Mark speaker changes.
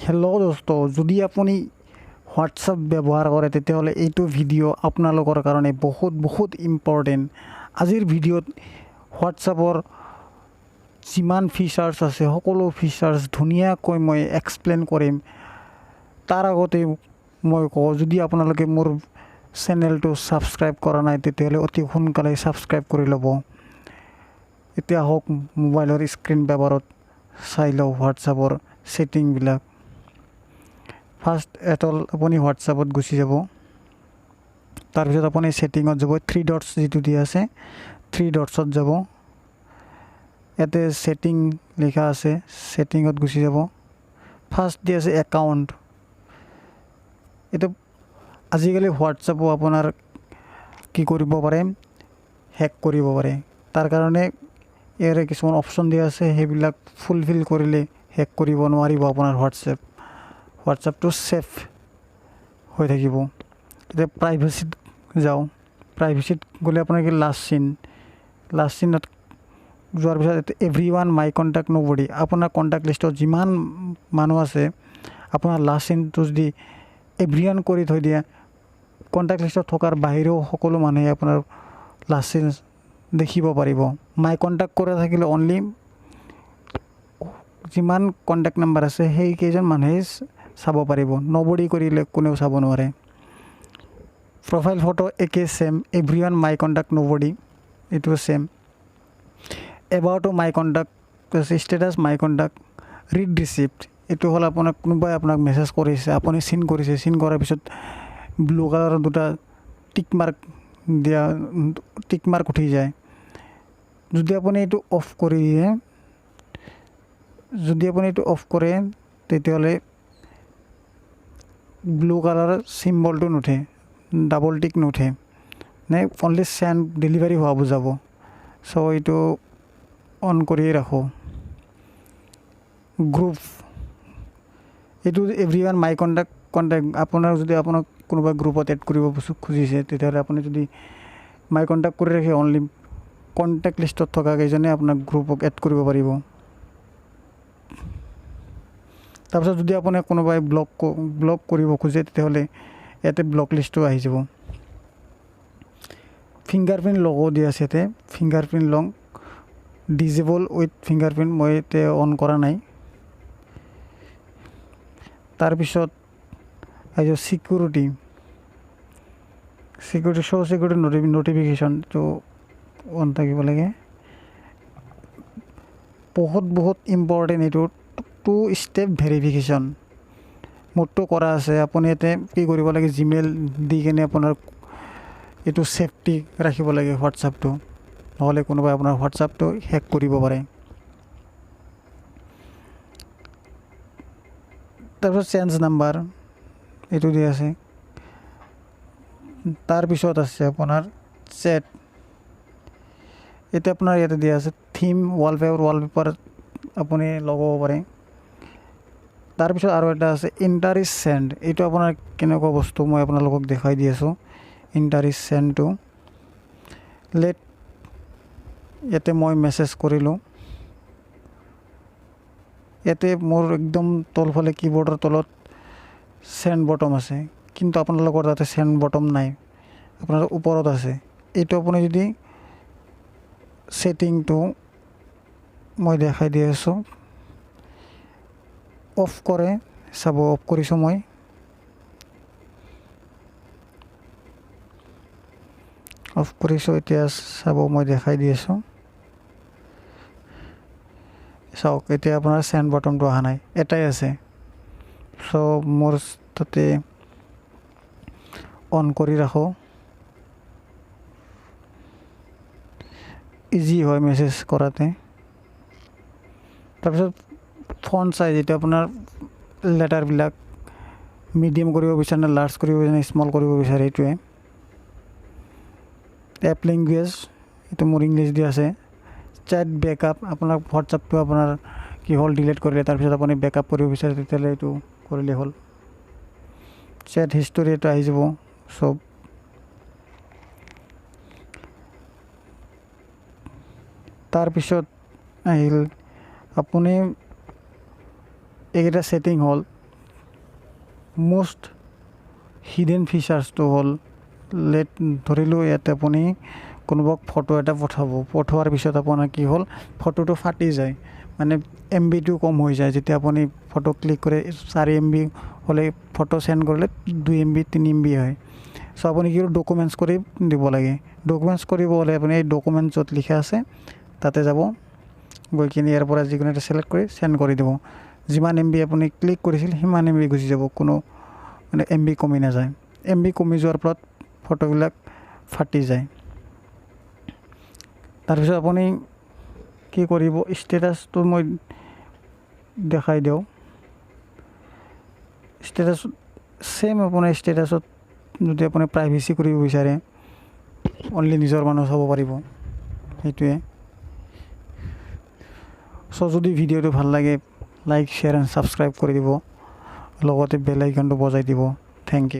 Speaker 1: Hello' দোস্ত, যদি আপুনি হোৱাটছআপ ব্যৱহাৰ কৰে তেতিয়াহ'লে এইটো ভিডিঅ' আপোনালোকৰ কাৰণে বহুত বহুত ইম্পৰ্টেণ্ট। আজিৰ ভিডিঅ'ত হোৱাটছআপৰ যিমান ফিচাৰ্ছ আছে সকলো ফিচাৰ্ছ ধুনীয়াকৈ মই এক্সপ্লেইন কৰিম। তাৰ আগতে মই কওঁ, যদি আপোনালোকে মোৰ চেনেলটো ছাবস্ক্ৰাইব কৰা নাই তেতিয়াহ'লে অতি সোনকালে ছাবস্ক্ৰাইব কৰি ল'ব। এতিয়া হওক মোবাইলৰ স্ক্ৰীণ পেপাৰত চাই লওঁ হোৱাটছআপৰ ছেটিংবিলাক। ফাৰ্ষ্ট এটল আপুনি হোৱাটছআপত গুচি যাব, তাৰপিছত আপুনি ছেটিঙত যাব, থ্ৰী ডটছ যিটো দিয়া আছে থ্ৰী ডটছত যাব, ইয়াতে ছেটিং লিখা আছে, ছেটিঙত গুচি যাব। ফাৰ্ষ্ট দিয়া আছে একাউণ্ট। এইটো আজিকালি হোৱাটছআপো আপোনাৰ কি কৰিব পাৰে, হেক কৰিব পাৰে। তাৰ কাৰণে ইয়াৰে কিছুমান অপশ্যন দিয়া আছে, সেইবিলাক ফুলফিল কৰিলে হেক কৰিব নোৱাৰিব, আপোনাৰ হোৱাটছএপটো ছেফ হৈ থাকিব। এতিয়া প্ৰাইভেচিত যাওঁ, প্ৰাইভেচিত গ'লে আপোনাৰ কি লাষ্ট চিনত যোৱাৰ পিছত every one my contact nobody, আপোনাৰ কণ্টেক্ট লিষ্টত যিমান মানুহ আছে আপোনাৰ লাষ্ট চিনটো যদি এভৰি ওৱান কৰি থৈ দিয়ে, কণ্টেক্ট লিষ্টত থকাৰ বাহিৰেও সকলো মানুহে আপোনাৰ লাষ্ট চিন দেখিব পাৰিব। মাই কণ্টেক্ট কৰা থাকিলে অনলি যিমান কণ্টেক্ট নাম্বাৰ আছে সেইকেইজন মানুহেই চাব পাৰিব, নবডি কৰিলে কোনেও চাব নোৱাৰে। প্ৰফাইল ফটো একে same, every one my contact nobody, এইটো same. এবাউটো my contact, status my contact, read receipt, এইটো হ'ল আপোনাক কোনোবাই আপোনাক মেছেজ কৰিছে, আপুনি চিন কৰিছে, চিন কৰাৰ পিছত ব্লু কালাৰৰ দুটা টিক মাৰ্ক দিয়া, টিক মাৰ্ক উঠি যায়। যদি আপুনি এইটো অফ কৰি দিয়ে, যদি আপুনি এইটো অফ কৰে তেতিয়াহ'লে ব্লু কালাৰৰ চিম্বলটো নুঠে, ডাবল টিক নুঠে, নে অনলি চেণ্ড ডেলিভাৰী হোৱা বুজাব। চ' এইটো অন কৰিয়ে ৰাখোঁ। গ্ৰুপ, এইটো every one my contact contact, আপোনাৰ যদি আপোনাক কোনোবা গ্ৰুপত এড কৰিব খুজিছে তেতিয়াহ'লে আপুনি যদি মাই কণ্টেক্ট কৰি ৰাখে অনলি কণ্টেক্ট লিষ্টত থকা কেইজনে আপোনাক গ্ৰুপক এড কৰিব পাৰিব। তাৰপিছত যদি আপুনি কোনোবাই ব্লক কৰিব খোজে তেতিয়াহ'লে ইয়াতে ব্লক লিষ্টটো আহি যাব। ফিংগাৰপ্ৰিণ্ট লগো দিয়া আছে ইয়াতে, fingerprint lock disable with fingerprint মই ইয়াতে অন কৰা নাই। তাৰপিছত আহিব ছিকিউৰিটি, ছিকিউৰিটি শ্ব' ছিকিউৰিটি নটিফিকেশ্যনটো অন থাকিব লাগে। বহুত বহুত ইম্পৰ্টেণ্ট এইটো টু ষ্টেপ ভেৰিফিকেশ্যন মোৰটো কৰা আছে। আপুনি ইয়াতে কি কৰিব লাগে, জিমেইল দি কেনে আপোনাৰ এইটো ছেফটি ৰাখিব লাগে হোৱাটছআপটো, নহ'লে কোনোবাই আপোনাৰ হোৱাটছআপটো হেক কৰিব পাৰে। তাৰপিছত চেঞ্জ নাম্বাৰ এইটো দি আছে। তাৰপিছত আছে আপোনাৰ চেট, এতিয়া আপোনাৰ ইয়াতে দিয়া আছে থিম, ৱালপেপাৰ, ৱালপেপাৰ আপুনি লগাব পাৰে। তাৰপিছত আৰু এটা আছে ইণ্টাৰেষ্ট চেণ্ড, এইটো আপোনাৰ কেনেকুৱা বস্তু মই আপোনালোকক দেখুৱাই দি আছোঁ। ইণ্টাৰেষ্ট চেণ্ডটো লেট ইয়াতে মই মেছেজ কৰিলোঁ, ইয়াতে মোৰ একদম তলফালে কীবৰ্ডৰ তলত চেণ্ড বটম আছে, কিন্তু আপোনালোকৰ তাতে চেণ্ড বটম নাই, আপোনাৰ ওপৰত আছে। এইটো আপুনি যদি ছেটিংটো মই দেখাই দি আছোঁ, অফ কৰে চাব, অফ কৰিছোঁ মই। অফ কৰিছোঁ, এতিয়া চাব মই দেখাই দি আছোঁ। চাওক এতিয়া আপোনাৰ চেণ্ড বটমটো অহা নাই, এটাই আছে। চ' মোৰ তাতে অন কৰি ৰাখোঁ, ইজি হয় মেছেজ কৰাতে। তাৰপিছত ফণ্ট চাইজ, এইটো আপোনাৰ লেটাৰবিলাক মিডিয়াম কৰিব বিচাৰে নে লাৰ্জ কৰিব বিচাৰে নে স্মল কৰিব বিচাৰে, এইটোৱে। এপ লেংগুৱেজ, এইটো মোৰ ইংলিছ দিয়া আছে। চেট বেকআপ, আপোনাৰ হোৱাটছআপটো আপোনাৰ কি হ'ল ডিলিট কৰিলে, তাৰপিছত আপুনি বেকআপ কৰিব বিচাৰে তেতিয়াহ'লে এইটো কৰিলে হ'ল। চেট হিষ্টৰী এইটো আহি যাব চব। তাৰপিছত আহিল আপুনি এইকেইটা ছেটিং হ'ল। মষ্ট হিডেন ফিচাৰ্ছটো হ'ল, লেট ধৰিলোঁ ইয়াতে আপুনি কোনোবাক ফটো এটা পঠাব। পঠোৱাৰ পিছত আপোনাৰ কি হ'ল, ফটোটো ফাটি যায়, মানে এমবিটো কম হৈ যায়। যেতিয়া আপুনি ফটো ক্লিক কৰে, 4 এমবি হ'লে ফটো চেণ্ড কৰিলে 2 এমবি, 3 এমবি হয়। চ' আপুনি কি ডকুমেণ্টছ কৰি দিব লাগে। ডকুমেণ্টছ কৰিব হ'লে আপুনি এই ডকুমেণ্টছ য'ত লিখা আছে তাতে যাব, গৈ কিনে ইয়াৰ পৰা যিকোনো এটা ছিলেক্ট কৰি চেণ্ড কৰি দিব। যিমান এমবি আপুনি ক্লিক কৰিছিল, সিমান এমবি গুচি যাব, কোনো মানে এমবি কমি নাযায়। এমবি কমি যোৱাৰ ফলত ফটোবিলাক ফাটি যায়। তাৰপিছত আপুনি কি কৰিব, ষ্টেটাছটো মই দেখাই দিওঁ। ষ্টেটাছ ছেইম, আপোনাৰ ষ্টেটাছত যদি আপুনি প্ৰাইভেচি কৰিব বিচাৰে, অনলি নিজৰ মানুহ চাব পাৰিব, সেইটোৱে। চ' যদি ভিডিঅ'টো ভাল লাগে, লাইক, শ্বেয়াৰ এণ্ড ছাবস্ক্ৰাইব কৰি দিব, লগতে বেল আইকনটো বজাই দিব। Thank U.